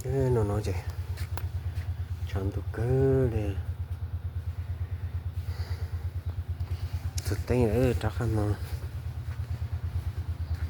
No no ces tshav ntuj kawg li. Tus teeb rov qab no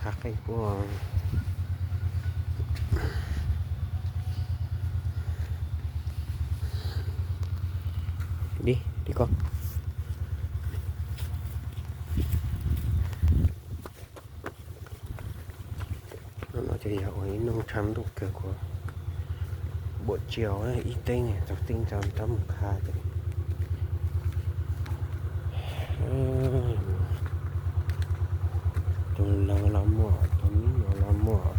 qab qeej puag. Di, di koj. No ces yog ua ib nub tshav ntuj kawg kuv npuam tsiaus ib teeb tau teeb tau rov mus qha ces tus laus los muaj, tus me nyuam los muaj.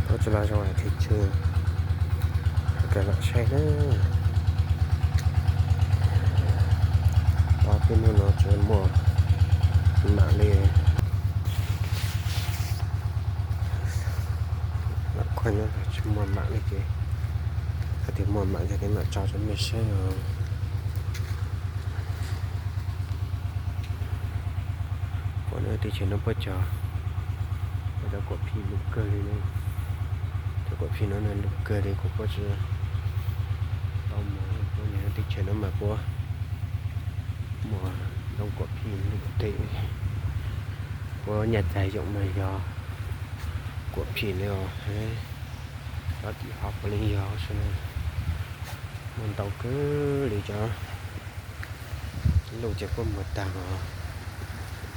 Tab tsis los zoo thiab, kav liam saib na. Ob peb hnub no tsis muaj mam li, lam khuaj nyob tsis muaj mam li ces, hais tias muaj mam ces mam tso rau mej saib os. Kuv nyob teb chaws no puab cov, kuv cov kuam phim lug kawg li ne. Cov kuam phim no lug kawg li, kuv puab tsis tau mus, kuv nyob teb chaws no mas puab muaj ntoo kuam phim lug teg. Puab nyaj txag yoom mas yog kuam phim li os, cov tim hov puav leej yog xwb na. Muaj ntau kawg li cov lug ces puab muag tag os,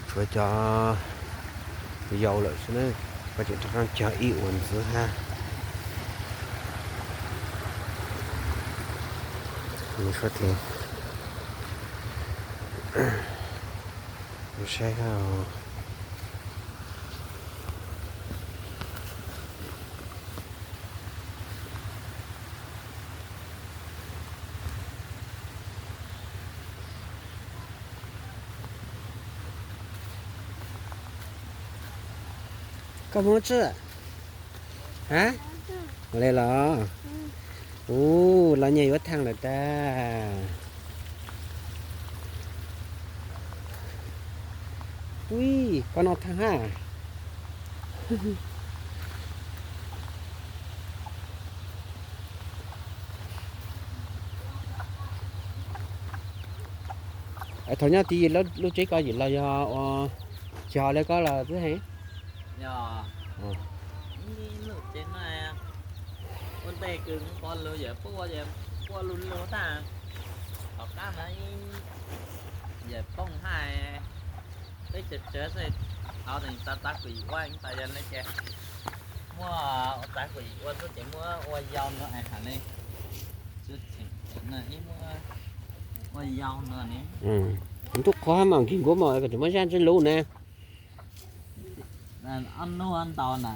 tshuav cov yau lawm xwb na, puab tseem rov qaab cog ib uas ntxiv hab. Suav thiab, saib hab. Koj Hmoob Tswb, ha, ua le los? Ub, los nyias yuav thaaj lawm tag. Ui, koj noj thaaj hab. Thaum nyob tid lub tsev ko yim los yog ua cog le koj los twb heev. Ua ntej kws pov lug yawm puab ua, yawm puab lug lug tag, tom qab na yawm poob haj, peb tsawg tsawg xwb, thaum ntawd txav txav kuv yim ua tas yog le ces muaj txav kuv yim ua xwb ces muab ua yau no es has le, ib muab ua yau no ne. Ntuj qhov mas nkig nkuav mas koj tseem muab zaj ntsej lub na. Ob hnub ntau na,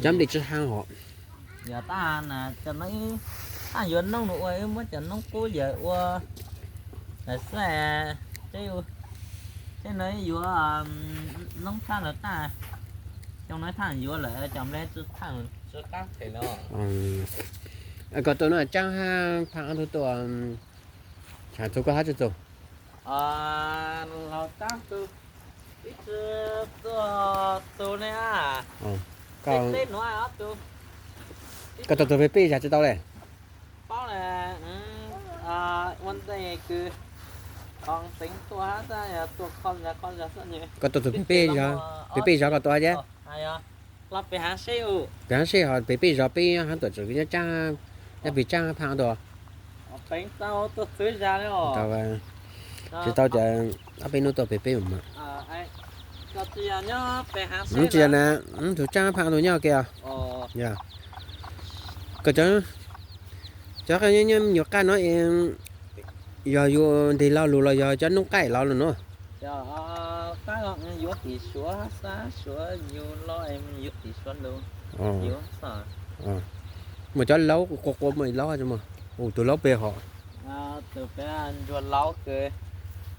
cov nplej tsis haab hos. Yog tab na, cov no ib, tab yuav noob nws ua, wb muab cov noob qub yawm ua lawm xwb. Tej no yuav noob tshaj lawm tab, cov no thaaj yuav lawm cov nplej tsis thaaj, tsis qaab them no. Koj tus no tsaab hab phaam ob tug tuaj, txug koj hab tsi txug? Laug tsaab tug, ib tug tuaj tug ne. Koj tau tug peb peb zag tsi tau le? Paub le, ua ntej kws teev tuaj hab tab yog tuaj kho zag kho zag xwb. Koj tau tug peb peb zag, peb peb zag koj tua hab? Los pem haav seb, pem haav seb hos pem peb zag peb hab tuam tseem nyob tsaab, nyob pem tsaab phaam tuaj. Tsi tau ces ob peb nub tuaj pem peb mus mas. Tsi yog na, tug tsaab phaam tuaj nyob ke os. Yog, koj cov, cov nyuam qaj no yog yus nteg lo lug los yog cov noob qaij lo lug no? Muaj cov laub quas quas muaj laub, tus laub pem hov.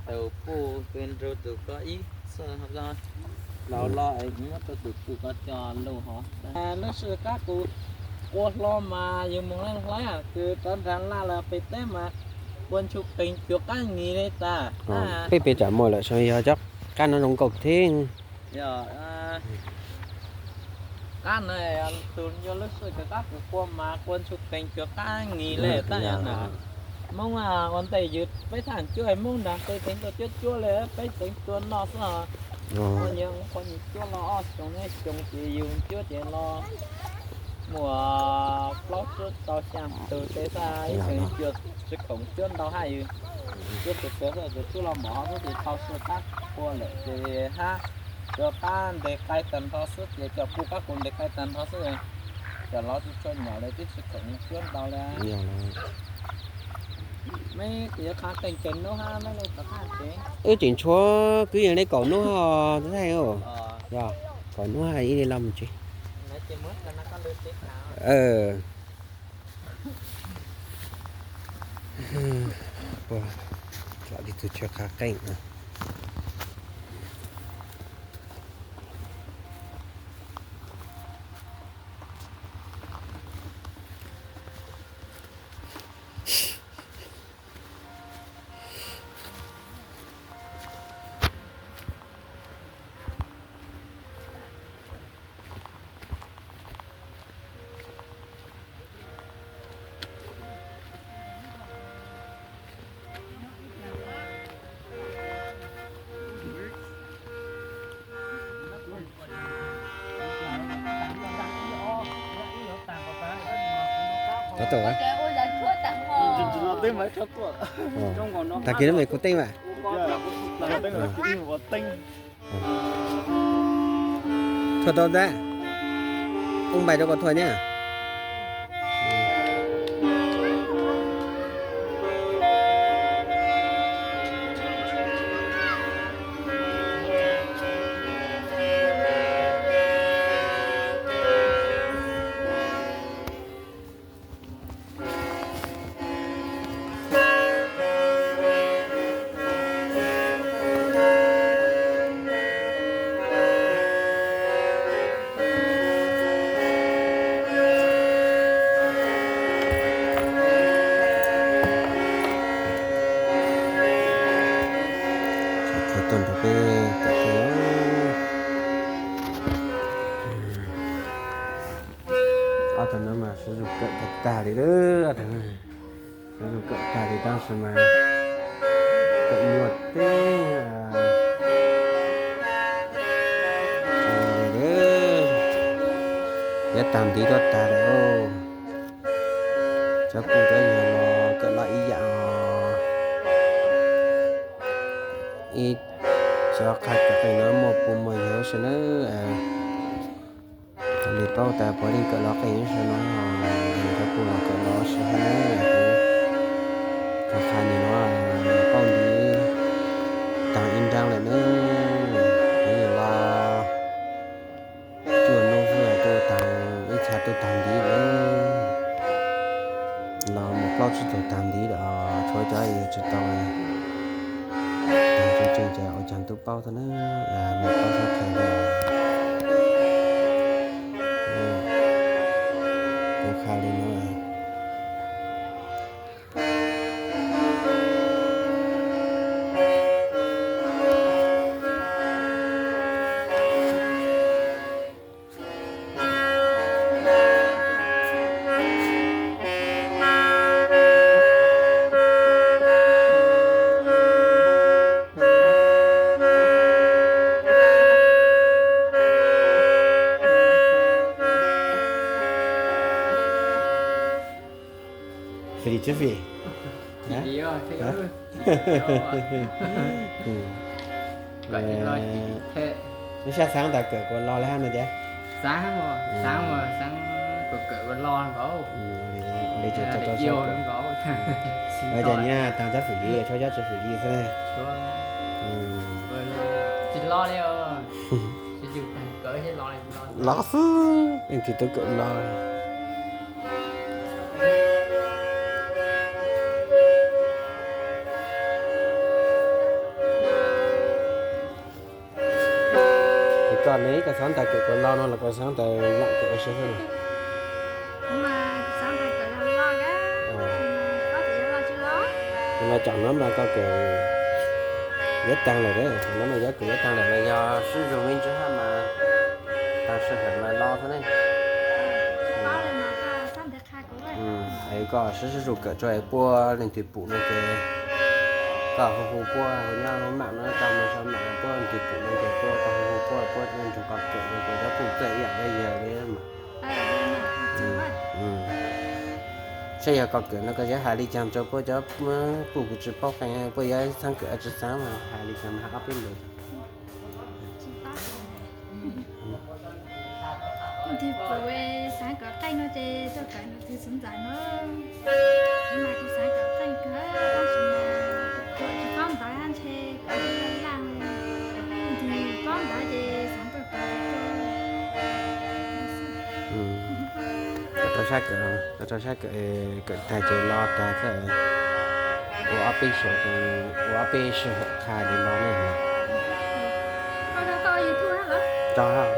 Tus puj kws nrug tus ko ib txhia los los es muab rau tus puj ko coj lug hov. Lub sij hawm kab kuv qua hlo mas yus moog leej hlais kws rov nraag laj los pem teb mas qua ntshu qees cuag qab nyiv le tas. Peb peb tsam muaj lawm, yog cov qab no zoo nkauj thiab. Qab no tus yog lub sij hawm kab kuv qua mas qua ntshu qees cuag qab nyiv le tas yog na. Moob ua ntej yus peb thaaj cuab Moob nraag qe teev tuaj cuab cuab le peb teev tuaj noj xwb. Qhov nyiaj qhov nyiaj cuab los ob xyoo ne xyoo ces yus cuab ces los muaj plaub tsib tau xyaa tug tej xwb, ib xyoo cuab tsi khoom cuab ntau hab yus cuab tug tuag xwb, tus cuab los mov hov xwb ces tau sua qab qua lawm ces hab, rua qab ntes qai tag nrho xwb ces cov puj kab kuv ntes qai tag nrho xwb, cov lov tsi tshua nyom le twb tsi khoom cuab ntau le. Wb tseem tshuav kwv yees le kaum nub hos thaij, yog kaum nub hab ib le los mus tsev. Puag tom ib tug chaw qha qeej no. Tag kis no me kuv teej mas. Thuaj tau ntag. Ub npais rau kom thuaj nyab. Tuaj nrog peb kawm teb. Ob tug no mas sib zug kawm tag tag li lawm, ob tug no sib zug kawm tag li tab sis mas kawm nyuaj teb. Yuav tag ntiv tuaj tag lawm. Cov puj cov yawg los kawm loj ib yam os. Ib cov qha kawm qeej no muaj puj muaj yawg sawv nawb. Li paub tas puav leej kawm loj qeej sawv no, cov puj los kawm loj sawv hab nawb. Qha qha nim no paub ntiv taag ib nraab lawm nawb. Peb los cuaj nub xwb tuaj taag ib txha tuaj taag ntiv lawm. Los mus plaub tsib tug taag ntiv lawm, tshuav cov yuav tsis tau. Taag tseeb tseeb ces ua caag tub paub tau na, mus paub sab qhia li. Kuv qha li no. Fim tsis fim? Lub sab xaav tas kawm kuas los li hab no ces. Ces nyab taag tsob fwm liv, tshuav cov tsob fwm liv xwb. Los xwb, leej twg tub kawm los. Koj ne, koj xav ntais kawm los no los koj xav ntais lam kawm ua si xwb no? Kuv mas cov no mas koj kawm yav tag lawm, no mas yog kawm yav tag lawm los yog sib zog me ntsis hab mas tag sij hawm mas los xwb ne. Es koj sib sib zog kawm tso es puab leej twg pum no ces koj hu hu puab, nyob mam no tau mus sau mam puab leej twg pum no ces puab koj hu hu puab, puab leej twg koj kawm no ces cov pum txawj ib yam li yawg li mas. Saib yog koj kawm no koj yuav hais li cas rau puab cov pum kuj tsis paub qeej, puab yuav xav kawm tsis xav mas hais li cas mas hais ob peb lus. Leej twg pum xav kawm qeej no ces tuaj kawm ntawm tus txiv ntxawm no. Kuv mas kuv xav kawm qeej kawg tab sis mas tsis paub ntawv ntshe kawm laj laj, leej twg paub ntawv ces xav tuaj kawm. Koj rau sab kawm, koj rau sab kawm, kawm tag ces los tag xwb, ua ob peb xyoos, ua ob peb sij hawm qha ces los ne. Koj